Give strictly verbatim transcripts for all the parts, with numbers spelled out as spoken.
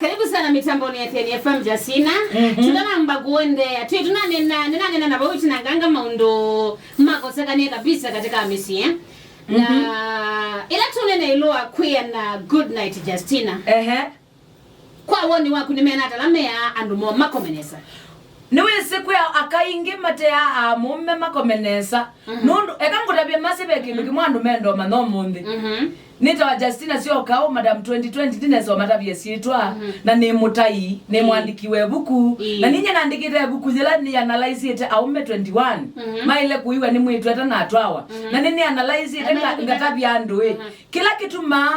Karibu sana mitamboni ya Thiani F M, Jasina. Mhm. Tunanamba kuendeea. Twi tunanena, ninanena na vau itinanganga maundu makosekanie kabisa katika mĩsyĩ. Na ila tunene ĩũlũ wa kwĩa na good night, Justina. Ehe. Kwa woni waku, nĩ mena ata ala meaa andũ moo makome nesa? Nĩwĩsĩ kwĩ aka aingĩ mateaa aamũũme makome nesa. Mhm. Nũndũ, eka ngũtavye masĩ ve kĩndũ kĩmwe andũ mendoo manya ũmũnthĩ. Mhm. Nĩtawa Justina Syokau, Madam twenty twenty, ndinesa ũmatavya syĩtwa, mhm, na nĩ mũtai, nĩ, ĩĩ, mwandĩki wa ĩvuku. Ĩĩ. Na ninyie nandĩkĩte ĩvuku yĩla nĩanalaisĩte aũme twenty-one, mhm, maĩle kũiwa nĩ mwĩĩtu ata na atwawa. Mhm. Na nĩnĩanalaisĩte nga-, ngatavya andũ ĩ. Mhm. Kĩla kĩtumaa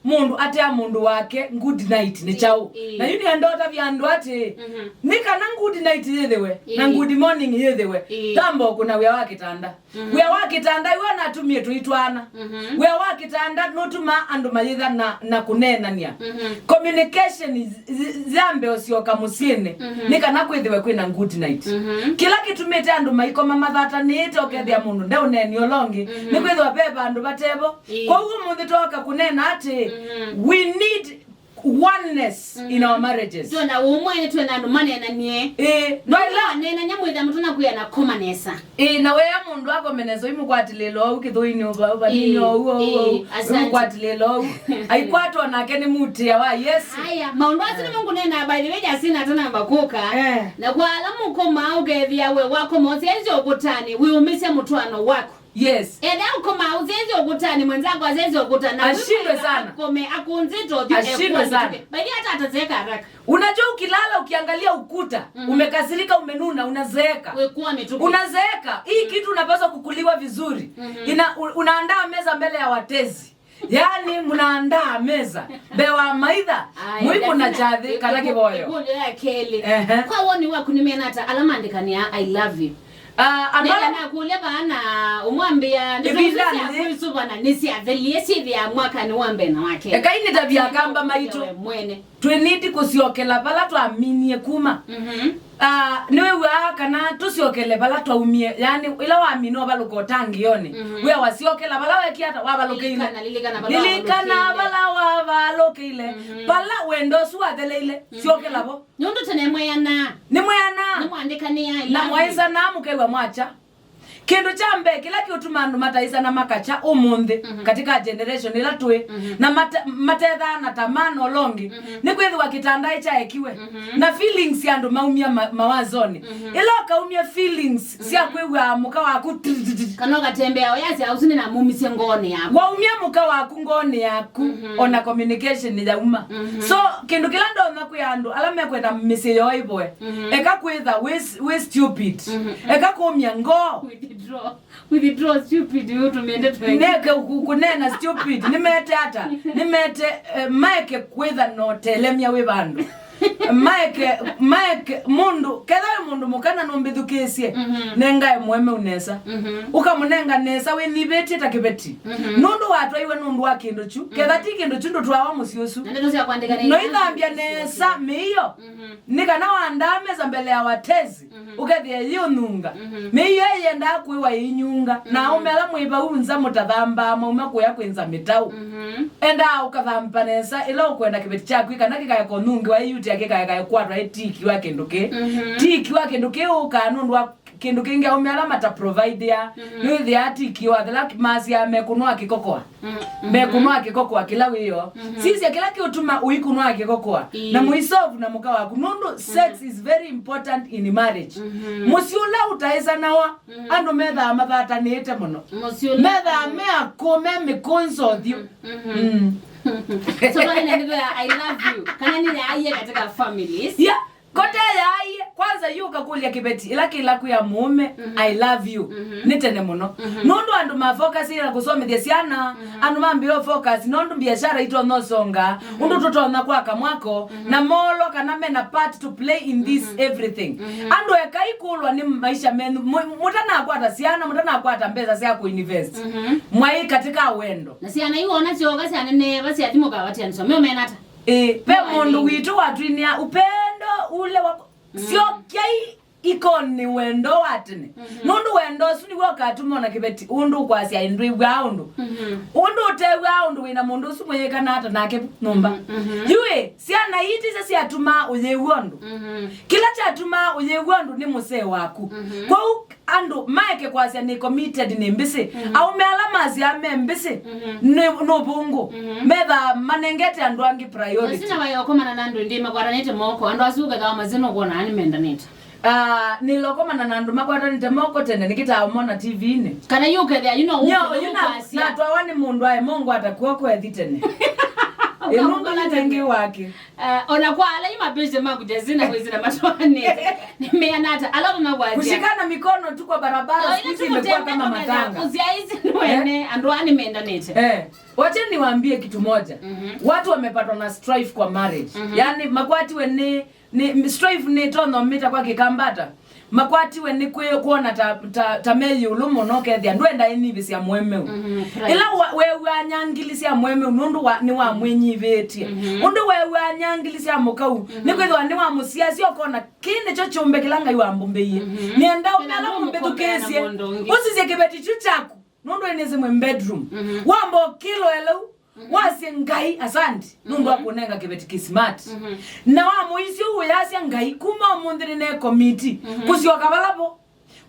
mũndũ atea mũndũ wake good night nĩ kyaũ? Ĩĩ. Na yu nĩenda ũtavya andũ atĩ, mhm, nĩ kana good night yĩthĩwe, na, ĩĩ, good morning yĩthĩwe, ĩĩ, tamba ũkũna wĩa wa kĩtanda. Mhm. Wĩa wa kĩtanda iwe na atumie tũitwaana. Mhm. Wĩa wa kĩtanda nũtumaa andũ mayĩtha na, na kũneenany'a. Mhm. Communication is, is, yambe ũsyoka mũsyĩnĩ, mhm, nĩ kana kwĩthĩwe kwĩna good night. Mhm. Kĩla kĩtumĩte andũ maikoma mathatanĩĩte, ũkethĩa, mhm, mũndũ ndeũneeni ũla ũngĩ, mhm, nĩ kwĩthĩwa ve vandũ vatevo. Ĩĩ. Kwoou ũmũnthĩ twoka kũneena atĩ, mhm, we need oneness, mhm, in our marriages. Twenda ũmwe, twenda andũ maneenanie. Ĩĩ, no ĩla waneenany'a mwĩthĩa mũtanakwĩa na koma nesa. Ĩĩ, na wĩa mũndũ akome nesa, ũimũkwatĩlĩla ũu kĩthũinĩ ũva-, ũvanini, ĩĩ, ũu, ũu, ĩĩ, ũu, asante, ũimũkwatĩlĩla ũu. Aikwatwa nake nĩ mũtĩa wa Yesũ. Aya, maũndũ asu nĩmo ngũneenaa, by the way, Justina atanamba kũka. Eh. Na kwa ala mũkomaa ũkethĩa we wakoma ũsyaĩsye ũkũtanĩ, wĩũmĩsya mũtwaano waku. Yes. Ethĩa ũkomaa ũsyaĩsye ũkũtanĩ, mwenzako asyaĩsye ũkũta, na ashindwe sana. Akome, akũnzĩte ũthyũ, ashindwe sana. By the way, hata atazeeka haraka. Unajua, ukilala ukiangalia ukuta, mhm, umekasirika, umenuna, unazeeka. Wĩkua mĩtũkĩ. Unazeeka. Hii, mhm, kitu unapaswa kukuliwa vizuri. Mhm. Ina-, u-, unaandaa meza mbele ya watezi. Yaani, mnaandaa meza mbee wa maitha. Aya, mũikũna Justina, kyathĩ kana kĩvoyo. Ĩkũlyo ya kelĩ. Ehe. Kwa woni waku, nĩ mena ata ala maandĩkanĩaa I love you? Ah, andũ ala nakũlya vaa na ũmwambĩa, ndeto isu sya kwĩsũvana nĩsyathelie syĩthĩaa mwakanĩ wa mbee na wa kelĩ. Ekai nĩtavye akamba maitũ. We mwene. Twĩnĩti kũsyokela vala twaminie kuma. Mhm. Ah, nĩwĩw'aa kana tũsyokele vala twaumie, yaani, ĩla wamina ũvalũka ũtangĩĩonĩ, mhm, wĩa wasyokela vala wekie ata, wavalũkĩile. Lilikana, lilikana vala wavalũkĩile. Vala wavalũkĩile. Mhm. Vala wendo ũsu watheleile, mhm, syokela vo. Nũndũ tene mweanaa. Nĩmweanaa. Nĩmwandĩkanĩaa na ĩlavu. Mwaĩsanaa mũkew'a mwakya. Kĩndũ kya mbee kĩla kĩũtuma andũ mataĩsana makakya ũmũnthĩ, mhm, katika generation ĩla tũĩ, mhm, na mate-, matethaana ta mana ũla ũngĩ, mhm, nĩ kwĩthĩwa kĩtanda kyaekiwe, mhm, na feelings andũ maumya ma-, mawazonĩ. Mhm. Ĩla ũkaumya feelings, mhm, sya kwĩw'a mũka waku, kana ũkatembea ũyasya, "Ũsu nĩnamumisye ngoonĩ yakwa." Waumya mũka waku ngoonĩ yaku, mhm, ona communication yauma. Mhm. So, kĩndũ kĩla ndonya kwĩ andũ ala mekwenda mĩsyĩ yoo ĩvoe, mhm, eka kwĩtha wĩ s-, wĩ stupid. Mhm. Eka kũmya ngoo. Withdraw. Withdraw stupid, ũtũmĩte twengi. Neke ku-, kũneena stupid. Nĩmete ata? Nĩmete, eh, maeke kwĩtha na ũtelemya wĩ vandũ. Maeke, maeke, mũndũ, ketha wĩ mũndũ mũka na nũmbĩthukĩĩsye, mhm, nengae mũemeu nesa. Mhm. Ũkamũnenga nesa, wĩnyivĩtye ta kĩveti. Mhm. Nũndũ watwaiwe nũndũ wa kĩndũ kyu. Mhm. Ketha ti kĩndũ kyu, ndũtwawa mũsyĩ ũsu. Na ndeto sya kwandĩka nĩ noithambya nesa mĩio. Mhm. Nĩ kana waandaa mesa mbele ya watezi. Mhm. Ũkethĩa yĩũnyunga. Mhm. Mĩio yendaa kwĩwa ĩinyunga. Na, mhm, aũme ala mwĩ vau nza mũtathambaa mwauma kũya kwĩnza mĩtaũ. Mhm. Endaa ũkathamba nesa ĩla ũkwenda kĩveti kyaku, kana kĩkaeka ũnyungĩwa ĩyutĩa, kĩkaeka kwatwa ĩ tiki wa kĩndũ kĩĩ. Mhm. Tiki wa kĩndũ kĩĩ ũkaa nũndũ wa kĩndũ kĩngĩ aũme ala mata provide. Mhm. Nĩwĩthĩaa tiki wathela masya mekũnwa kĩkokoa. Mm, mhm. Mekũnwa kĩkokoa kĩla wĩyo. Mhm. Sisya kĩla kĩũtuma ũikũnwa kĩkokoa. Ĩĩ. Na mũisolve na mũka waku. Nũndũ, mhm, sex is very important in marriage. Mhm. Mũsyĩ ũla ũtaĩsanawa, mhm, andũ methaa mathatanĩĩte mũno. Mũsyĩ ũla methaa me akũũ, me mĩkũnza ũthyũ. Mhm, mhm. Mm. So, pale ndio I love you. Kana nĩ yaaie katika families. Yeah. Kote yaaie, kwanza yu ũkakũlya kĩveti ĩla kĩla kwĩa mũũme, mhm, "I love you." Mhm. Nĩ tene mũno. Mhm. Nũndũ andũ mafocusĩte na kũsomethya syana, mhm, andũ mambĩĩa focus nũndũ biashara itonya ũsonga, mhm, ũndũ tũtonya kwaka mwako, mhm, na molo kana mena part to play in this, mhm, everything. Mhm. Andũ ekai kũlwa nĩ maisha menyu, mũ-, mũtanakwata syana, mũtanakwata mbesa sya kũinvest. Mhm. Mwaĩ katika wendo. Na syana iwona syoka syaneneva syathi mũkawatianiswa, meo mena ata? Ĩĩ, ve mũndũ witũ watwinĩa upendo ule wa, mm, syokyai Ĩkoo nĩ wendo wa tene. Mhm. Nũndũ wendo ũsu nĩw'o ũkatuma ona kĩveti ũndũ ũkwasya ndwĩw'aa ũndũ. Mhm. Ũndũ ũtew'aa ũndũ wĩna mũndũ ũsu mũyĩkana ata nake nyũmba. Mhm. Yu ĩ, syana ii ti syo syatumaa ũyĩw'a ũndũ. Mhm. Kĩla kyatumaa ũyĩw'a ũndũ nĩ mũsee waku. Mhm. Kwoou andũ maeke kwasya nĩ committed, nĩ mbĩsĩ. Mhm. Aũme ala masyaa me mbĩsĩ, mhm, nĩ, nĩ ũvũngũ. Mhm. Methaa manengete andũ angĩ priority. Sina vayokomana na andũ ĩndĩ makwatanĩte moko, andũ asu ũkethĩwa masĩ nũkwona nĩmendanĩte. Ah, nĩlokomana na andũ makwatanĩte moko tene, nĩkĩtaa ũmona T V-inĩ. Kana yu ũkethĩa, you know, nyo, ũkethĩa yu na, ũkwasya. Natwawa nĩ mũndũ aĩ mũngwata kw'oko ethi tene. Ĩ, mũngwata nengĩ wake. Eh, ona kwa ala yu mapĩshe maku Jazina kwĩsĩ na matwanĩte. Nĩmeana ata, ala ũnakwasya. Kushikana mikono tu kwa barabara, siku hizi imekuwa kama matanga. Kũsya ici nĩwene, eh? Andũ aa nĩmendanĩte. Eh, wacha niwaambie kitu moja. Mhm. Watu wamepatwa na strife kwa marriage. Mhm. Yaani, makwatiwe nĩ Nĩ, strife nĩ tono mĩta kwa Kĩkamba ata. Makwatiwe nĩ kwĩ, kwona ta, ta, ta me ĩũlũ mũno, ũkethĩa ndwenda ĩnyivĩsya mũemeu. Mhm, pride. Ĩla wa, weew'aa nyangili sya mũemeu nũndũ wa, nĩ wamwĩnyivĩtye. Mhm. Ũndũ weew'aa nyangili sya mũkau, mhm, nĩ kwĩthĩwa nĩ wamũsiasya ũkona, "Kĩĩ nĩkyo kyũmbe kĩla Ngai wambũmbĩie." Mhm. Nĩenda ũmala mũmbĩthukĩĩsye. Ũsisye kĩveti kyu kyaku. Nũndũ ĩnĩsĩ mwĩ bedroom. Mhm. Wamba ũkĩloele u, mhm, wasye Ngai asante, nũndũ wa, mhm, kũnenga kĩveti kĩ smart. Mhm. Na wamũisye ũyasya Ngai, kuma ũmũnthĩ nĩne komiti. Mhm. Kũsyoka vala vo.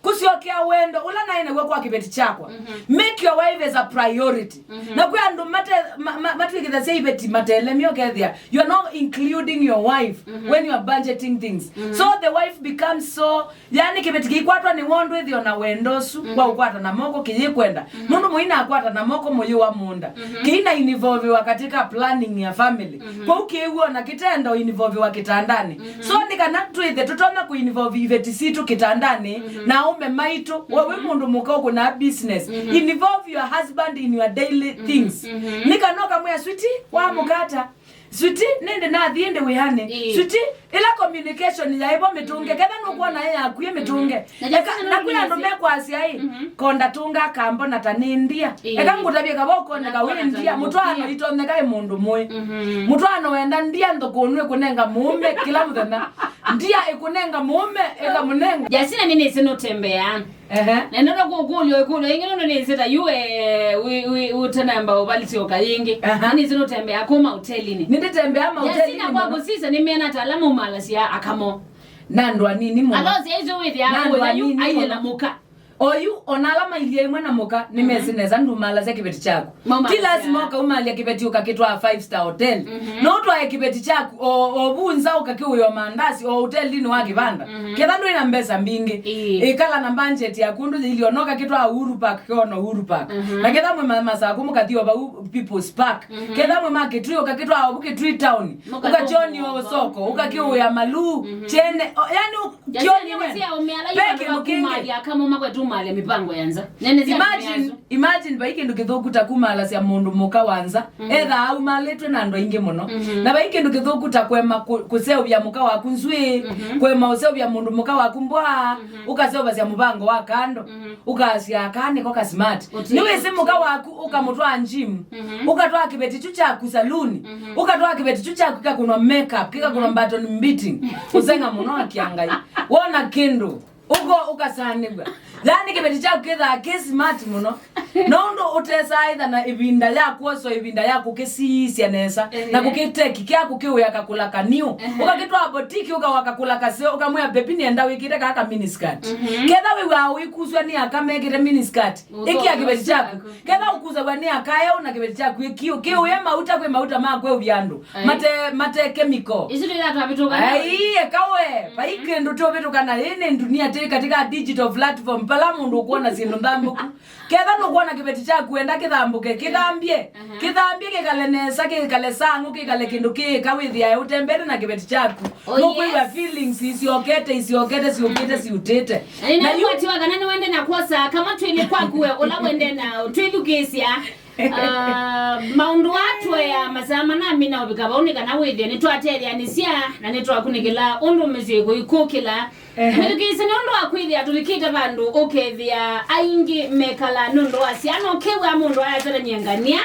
Kũsyokea wendo ũla naĩ naw'o kwa kĩveti kyakwa. Mhm. Make your wife as a priority. Mhm. Na kwĩ andũ mate, ma, ma, matwĩkĩthasya iveti matelemya ũkethĩa. You are not including your wife, mhm, when you are budgeting things. Mhm. So the wife becomes so Yani, kĩveti kĩikwatwa nĩ wondũ ĩthĩo na wendo ũsu, mhm, wa ũkwata na moko kĩyĩkwenda. Mhm. Nũndũ mũinakwata na moko mũyĩwa mũũnda. Mhm. Kĩina involviwa katika planning ya family. Mhm. Kwoou kĩw'o na kĩtenda involviwa kĩtandanĩ. Mhm. So nĩ kana twĩthe tũtonya kũ involve iveti sitũ kĩtandanĩ, mhm, na aũme maitũ, we wĩ, mhm, mũndũ mũka ũkũnaa business. Mhm. Involve your husband in your daily, mhm, things. Mhm. Nĩ kana ũkamwĩa, "Switi, wa, mhm, mũkata." Switi, nĩndĩ nathi ĩndĩ wĩanĩ. Ĩĩ. Switi, ĩla communication yaĩ vo mĩtũnge, mhm, ketha nũkwona ĩ yaku ĩ mĩtũnge. Mhm. Na eka, Jessica na kwĩ andũ nũnĩnĩsye mekwasya ĩ, mhm, konda tũnga kambo na ta nĩ ndia. Ĩĩ. Eka ngũtavye kava ũkoneka wĩ ndia, mũtwaano itonyeka ĩ mũndũ mũĩ. Mhm. Mũtwaano wenda ndia nthũkũnũ ĩkũnenga mũũme kĩla mũthenya. Ndia ĩkũnenga mũũme, ĩkamũnenga. Jasina nĩnĩsĩ nũtembeaa. Ehe. Na ndonya kũkũlya ĩkũlyo yĩngĩ nũndũ nĩnzĩ ta yu, eh, wĩ, wĩ, ũtanamba ũvalisyoka yĩngĩ. Aha. Nĩnzĩ nũtembeaa kuma ũtelinĩ. Nĩndĩtembeaa maũtelinĩ. Jasina kwa mũno. Kũsisa nĩmeana ta ala maumalasya akamo. Na andũ anini mũno. Alose isu wĩthĩa. Na andũ anini mũno. Aile na mũka. Oyu, ona ala mailyĩ ĩmwe na mũka, nĩmesĩ nesa ndumalasya kĩveti kyaku. Ti lazima ũkaumalya kĩveti ũkakĩtwaa five star hotel. Mhm. No ũtwae kĩveti kyaku, o, o vu nza ũkakĩũĩwa mandasi, o ũtelinĩ wa kĩvanda. Mhm. Ketha ndwĩ na mbesa mbingĩ, ĩĩ, ĩkala na budget yaku ũndũ yĩilyĩ, ona ũkakĩtwaa Uhuru Park, kona Uhuru Park. Mhm. Na ketha mwĩ ma-, Masaku mũkathi o vau People's Park. Mhm. Ketha mwĩ ma Kitui ũkakĩtwaa o vu Kitui town. Ũkakyoni o soko, ũkakĩũĩa maluu, mhm, kyene, o, yani, Kyonie wena. Pe kĩndũ kĩngĩ. Imagine, imagine, vai kĩndũ kĩthũku ta kumaalasya mũndũ mũka wa nza. Mhm. Ethaa aumalĩtwe na andũ aingĩ mũno. Mhm. Na vai kĩndũ kĩthũku ta kũema kũ-, kũseũvya mũka waku nzw'ĩĩ, mhm, kũema ũseũvya mũndũ mũka waku mbwaa, mhm, ũkaseũvasya mũvango wa kando, mhm, ũkasya aka nĩko ka smart. Nĩwĩsĩ mũka waku ũkamũtwaa gym, mhm, ũkatwaa kĩveti kyu kyaku saluni, mhm, ũkatwaa kĩveti kyu kyaku kĩkakũnwa makeup, kĩkakũnwa, mhm, button beating, ũsenga mũno akia Ngai. Wona kĩndũ. Ũko ũkasanĩw'a. Yani kĩveti kyaku kĩthaa kĩ smart mũno. No ũndũ ũtesaa ĩtha na ĩvinda ya kwosa, ĩvinda ya kũkĩsiisya nesa, ehe, na kũkĩteki kya kũkĩũĩa kakũla kaniũ. Ehe. Ũkakĩtwaa botiki, ũkawa kakũla kaseo, ũkamwĩa, "Baby, nĩenda wĩkĩte kaa ka miniskirt." Mhm. Ketha wĩw'aa ũikusw'a nĩ aka mekĩte miniskirt, ĩkĩa kĩveti kyaku. Ketha ũkusaw'a nĩ aka eũ na kĩveti kyaku ĩkiũ, kĩũĩe mauta, kwĩ mauta ma kweũvya andũ. Ai. Mate, mate chemical. Isu ndio twavĩtũka nayo. Ai, eka we. Mhm. Vai kĩndũ tũvĩtũka na ĩĩ nĩ ndunia tĩ katika digital platform, pala mũndũ ũkwona syĩndũ nthambũku. Ketha nũkwona kĩveti kyaku, enda kĩthambũke, kĩthambie. Aha. Kĩthambie kĩkale nesa, kĩkale sang'ũ, kĩkale kĩndũ kĩĩka, wĩthĩae ũtembete na kĩveti kyaku. Oh, nũkwĩw'a yes. Feelings isyokete, isyokete, syũkĩte, syũkĩte. Na yu- nĩnakwatiwa kana nĩwende na kwosa kama twĩlĩ kwaku we, ũla wende na twĩthukĩĩsya. Ah, maũndũ aa tũea masaa mana mina ũvika vau nĩ kana wĩthĩe nĩtwatetheanĩsya na nĩtwakunĩkĩla ũndũ mĩsyĩ ĩkũikũkĩla. Ehe. Mĩthukĩĩsye nĩ ũndũ wa kwĩthĩa tũvikĩte vandũ ũkethĩa aingĩ mekala nũndũ wa syana, ũkew'a mũndũ ayasya ta nyie ngania,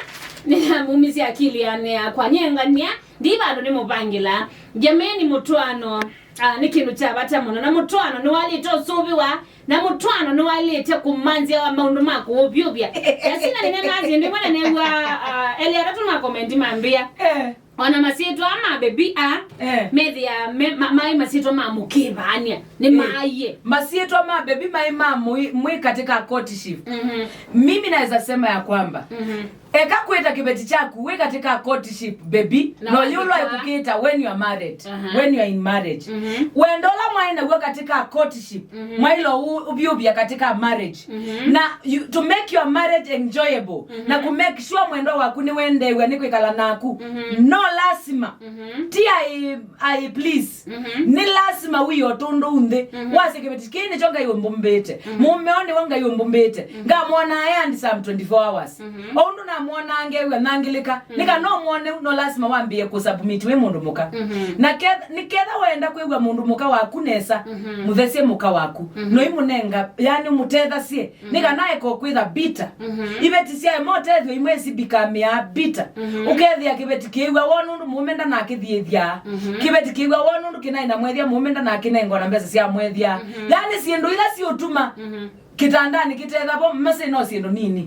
nĩnamumisye akilianĩ yakwa, nyie ngania, ndi vandũ nĩmũvangĩla. Jameni, mũtwaano. Ah, nĩ kĩndũ kya vata mũno, na mũtwaano nĩwaĩlĩte ũsũvĩwa, na mũtwaano nĩwaĩlĩte kũmanthĩawa maũndũ ma kũũvyũvya. Na sina nĩnenaa syĩndũ imwe na new'a, ah, elĩ atatũ ma komenti mambĩa. Eh. Ona masyĩtwa ma bebi a, eh, methĩa me, ma, maĩ masyĩtwa ma mũkĩvaania. Nĩ, eh, maie. Masyĩtwa ma bebi maĩ ma mũi-, mwĩ katika courtship. Mhm. Mimi naweza sema ya kwamba, mhm, eka kwĩta kĩveti kyaku wĩ katika courtship, baby, na no yũlwa wandĩka kũkĩta when you are married, aha, when you are in marriage. Mhm. Wendo ũla mwaĩ naw'o katika courtship, mhm, mwaĩlwe ũ-, ũvyũvya katika marriage. Mhm. Na you, to make your marriage enjoyable, mhm, na ku make sure mwendwa waku nĩwendeew'a nĩ kwĩkala naku, mhm, no lasima, mhm, ti ai, ai please. Mhm. Nĩ lasima wĩo tũndũ nthĩ. Mhm. Wasye kĩveti kĩĩ nĩkyo Ngai ũmbũmbĩte. Mhm. Mũmeo nĩwe Ngai ũmbũmbĩte. Mhm. Ngamwona e handsome twenty-four hours. Mhm. O ũndũ namwonaa ngew'a nangĩlĩka. Mhm. Nĩ kana ũmwone no lasima wambĩe kũsubmit wĩ mũndũ mũka. Mhm. Na keth-, nĩ ketha wenda kwĩw'a mũndũ mũka waku nesa, mhm, mũthesye mũka waku. Mhm. No imũnenga, yani ũmũtethasye. Mhm. Nĩ kana eko kwĩtha bitter. Mhm. Iveti syaema ũtethyo imwe sibikamĩaa bitter. Mhm. Ũkethĩa kĩveti kĩĩw'a woo nũndũ mũũme ndanakĩthiĩthya. Mhm. Kĩveti kĩĩw'a woo nũndũ kĩnaĩ na mwethya mũũme ndanakĩnengwa na mbesa sya mwethya. Mhm. Yani syĩndũ ila siũtuma, mhm, kĩtandanĩ kĩtetha vo, mase no syĩndũ nini.